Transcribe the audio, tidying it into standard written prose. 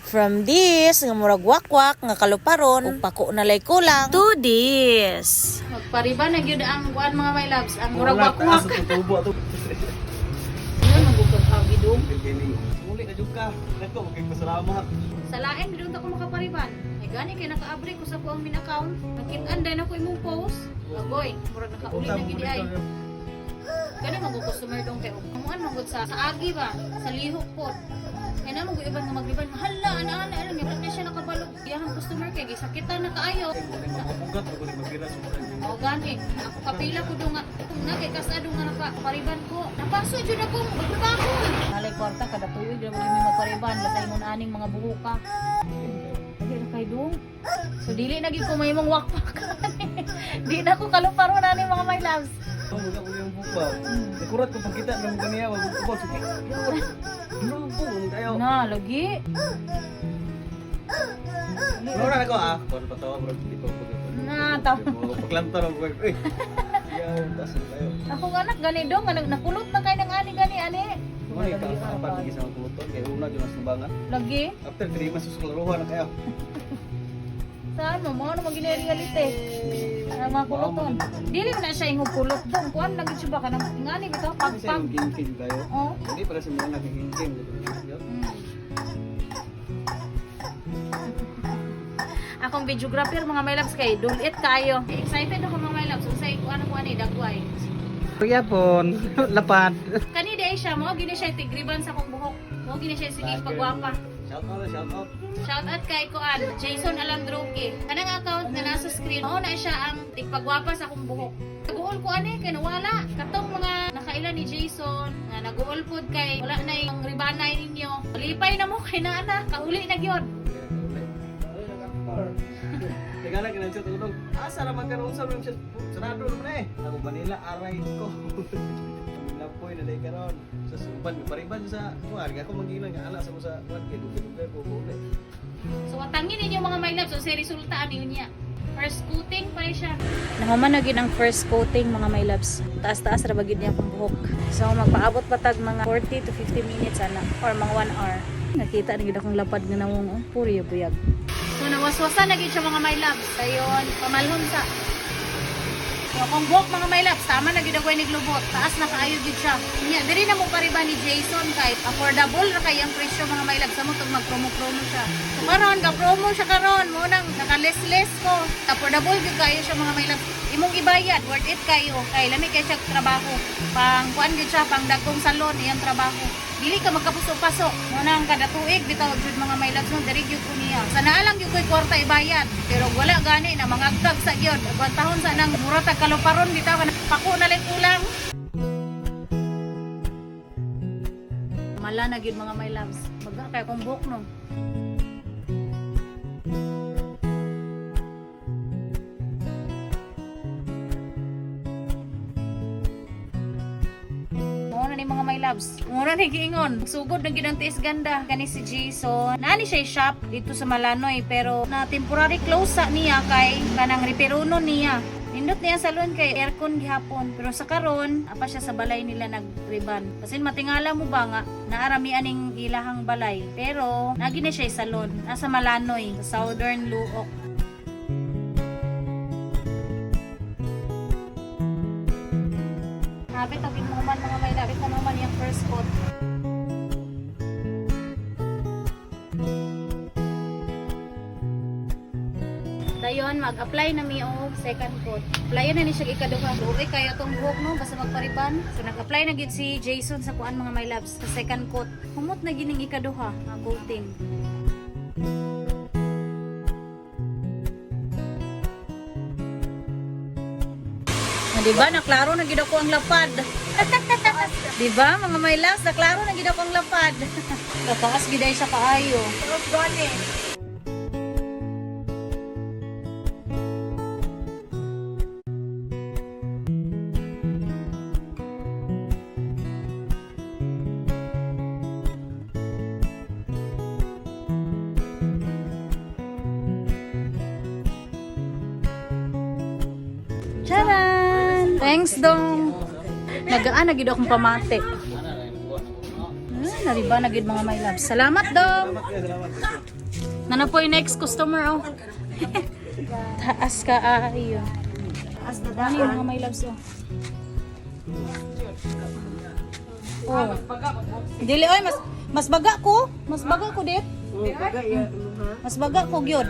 From this nga murag wakwak nga kaluparon ug pako na lay kulang to this. Magpariba na gyud ang kuan, mga my loves, ang murag Wala, wakwak. taas at tutubo ato. Ano magugod agi dong? Muli na jud ka. Dako kay pasalamat. Sa lain gid unta ko makapariban. Ay gani kay nakaabri ko sa kuang min account. Nakit-an din ako imong post. Agoy, murag nakauli na gid ay. Kani mo customer dong kay amuan magud sa agi ba, sa lihok pod. Kay na mo iban nga magriban, hala ana ana ana wala na siya nakabalog. Iyahang customer kay gisakitan na kaayo. Mabugat ako ni magbira sa O gani, ako kapila ko dong nga kung na kay kasado nga nakapariban ko. Napaso jud ako magtrabaho. Nalay kwarta kada tuig ra mi magpariban basta ingon aning mga buhuka. Dili na kay dong. So dili na gyud ko mahimong wakpak. Di na ko kaluparon ani, mga my loves. Mabugat ko yung buka. Nikurat ko pagkita ng kaniya mabugat sige. Lubong kayo. Na lagi. Wala na ko ah. Kuan pa tawa bro di pa pag. Na taw. Paglantar ako eh. Yaw taas na tayo. Ako anak gani dong nga nakulot na kay nang ani gani ani. Mo ni ka pa lagi sa kuluton kay una jud nas nubangan. Lagi. After 3 months sa klaruhan na kayo. Saan mo mo ano maging reality? Ang mga kuluton. Dili man na siya ingog kulot dong. Kuan lagi siya ba kanang ngani bitaw Kasi pagpag. yung king kayo. Oh. Hindi para sa mga naging-king. Akong videographer, mga my loves, kay dulit kayo. Excited ako, mga my loves. Unsay kuan ko ani dagway. Yapon, lapad. Kani di ay siya mo gini siya tigriban sa akong buhok. Mo gini siya sige pagwapa. Shout out, shout out. Shout out kay kuan Jason Alandroque. Kanang account nga nasa screen, mao na siya ang tigpagwapa sa akong buhok. Naguol ko ani kay nawala. Katong mga nakaila ni Jason nga naguol pod kay wala na yung ribanay ninyo. Lipay na mo kay naa na, kauli na gyud. Teka lang, kinansiya tulog. Asa naman karon sa room siya? Sarado naman eh. Ako Manila, aray ko. Lapoy na day karon. Sa suban, pariban sa kuan, ako magilan nga ala sa mo sa kuan kay dugay-dugay ko ko. So atangin ninyo, mga my loves, so sa resulta ani niya. First coating pa siya. Nahuman na gyud ang first coating, mga my loves. Taas-taas ra ba gyud niya akong buhok. So magpaabot pa tag mga 40 to 50 minutes ana or mga 1 hour. Nakita na gyud akong lapad nga nawong oh, puro buyag. So nawaswasan na gyud siya, mga my loves. Ayon, pamalhon sa. So akong buhok, mga my loves, tama na gyud ako niglubot. Taas na kaayo gyud siya. Nya diri na mo pariba ni Jason kay affordable ra kay ang presyo, mga my loves, samo tug mag-promo-promo siya. So karon ga promo siya karon, mo nang naka-less-less ko. Affordable gyud kayo siya, mga my loves. Imong ibayad, worth it kayo. Kay lami kay siya trabaho. Pang kuan gyud siya, pang dagkong salon iyang trabaho. Dili ka magkapuso-paso. Mo nang kada tuig bitaw jud, mga my loves, no, diri gyud ko niya. Sa naa lang gyud ko'y kwarta ibayad. Pero wala gani na mangagkag sa gyud. Agwantahon sa nang mura tag kaluparon bitaw kana pako na lang kulang. Mala na gyud, mga my loves. Baga kay akong buhok no. Mao na ni, mga my loves. Mao na ni giingon. Sugod na gid ang tiis ganda. Kani si Jason. Naani siya shop dito sa Malanoy pero na temporary close sa niya kay kanang reperuno niya. Nindot niya salon kay aircon gihapon. Pero sa karon, apa siya sa balay nila nagriban. Kasi matingala mo ba nga naarami aning ilahang balay. Pero nagi na siya salon nasa Malanoy, sa Southern Luok. Hapit ang ginuman, mga may labit na naman yung first coat. Dayon, mag-apply na mi og second coat. Apply na ni siya ikaduha. Luoy kayo tong buhok no, basta magpariban. So nag-apply na gid si Jason sa kuan, mga my loves, sa second coat. Humot na gining ikaduha nga coating. Ah, di ba? Naklaro na gid ako ang lapad. Di ba, mga my loves, naklaro na gid ako ang lapad. Kataas gid ay siya kaayo. Charan! Thanks, dong. Nagaan na gid akong pamate. Ah, Nariba na gid, mga my loves. Salamat, dong. Salamat kayo, salamat. Nana po yung next customer, oh. Taas ka ayo. Taas na Ano yung mga my loves, oh. Oh. Dili oy, mas mas baga ko. Mas baga ko dit. Mas baga ko gyud.